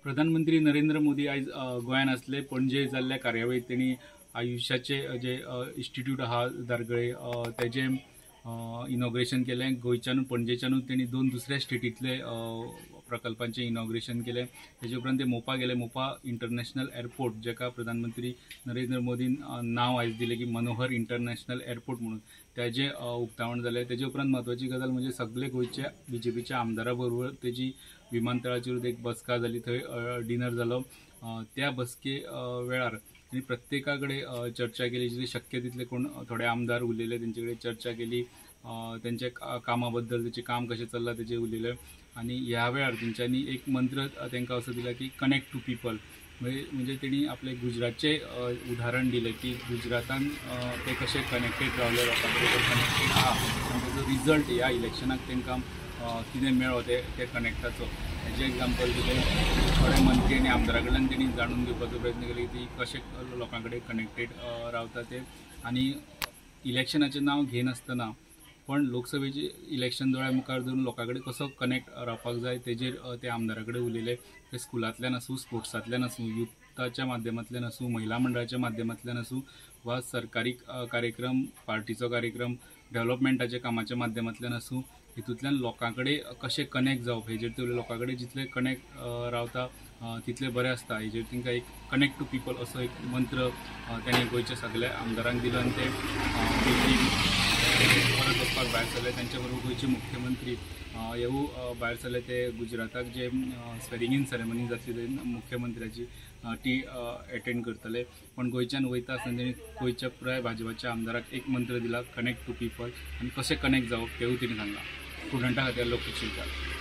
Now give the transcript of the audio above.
प्रधानमंत्री नरेंद्र मोदी आयज गोंयांत आसले. पणजे जाल्ल्या कार्यावळीत तेणी आयुष्याचे जे इन्स्टिट्यूट आहा दारगळे तेजें इनॉग्रेशन केलें. गोंयच्यानूच पणजेच्यानूच तेणी 2 दुसऱ्या स्टेटींतले प्रकल्पांचें इनॉग्रेशन केलें. तेजे उपरांत ते मोपा गेले. मोपा इंटरनॅशनल एअरपोर्ट जेका प्रधानमंत्री नरेंद्र मोदीन नांव आयज दिलें की मनोहर इंटरनॅशनल एअरपोर्ट म्हणून, तेजें उक्तावण जालें. तेजे उपरांत म्हत्वाची गजाल म्हणजे सगळे गोंयच्या बीजेपीच्या आमदारा बरोबर तेजी विमानतळाचेर एक बसका जाली, थंय डिनर जालो. त्या बसके वेळार आनी प्रत्येका कडेन चर्चा केली, जितली शक्य तितले कोण थोडे आमदार उलयले तेंचे कडेन चर्चा केली, तेंच्या कामा बद्दल, तेचें काम कशें चल्लां तेजें उलयले. आनी ह्या वेळार तेंच्यांनी एक मंत्र तांकां असो दिला की कनेक्ट टू पिपल. म्हणजे तेणी आपलें गुजरातचें उदाहरण दिलें की गुजरातान ते कशे कनेक्टेड रावले, लोकां बरोबर कनेक्टेड आहा आनी तेजो रिजल्ट ह्या इलेक्शनाक तांकां कितें मेळ्ळो ते कनेक्टाचो हेजें एग्जाम्पल दिलें. थोडे मंत्री आनी आमदारा कडल्यान तेणी जाणून घेवपाचो प्रयत्न केलो की कशें लोकां कडेन कनेक्टेड रावता ते. आनी इलेक्शनाचें नांव घेनासतना पण लोकसभेचें इलेक्शन दोळ्या मुखार धरून लोकां कडेन कसो कनेक्ट रावपाक जाय तेजेर ते आमदारा कडेन उलयले. ते स्कुलांतल्यान आसूं, स्पोर्ट्सांतल्यान आसूं, युथाच्या माध्यमांतल्यान आसूं, महिला मंडळाच्या माध्यमांतल्यान आसूं वा सरकारी कार्यक्रम, पार्टीचो कार्यक्रम, डेव्हलपमेंटाच्या कामाच्या माध्यमांतल्यान आसूं, हितूंतल्यान लोकां कडेन कशें कनेक्ट जावप हेजेर ते लोकां कडेन जितले कनेक्ट रावता तितलें बरें आसता हेजेर तांकां एक कनेक्ट टू पिपल असो एक मंत्र ताणें गोंयच्या सगल्या आमदारांक दिलो. आनी ते परत वचपाक भायर सरले. तांच्या बरोबर गोंयचे मुख्यमंत्री हेवूय भायर सरले. ते गुजराताक जे स्वेरिंग इन सेरेमनी जातली ते मुख्यमंत्र्याची ती एटेंड करतले. पण गोंयच्यान वयता आसतना तेणी गोंयच्या पुराय भाजपाच्या आमदाराक एक मंत्र दिला, कनेक्ट टू पिपल. आनी कशें कनेक्ट जावप तेवूय तेणी सांगलां. स्टुडंटा खातीर लोकशिक्षण.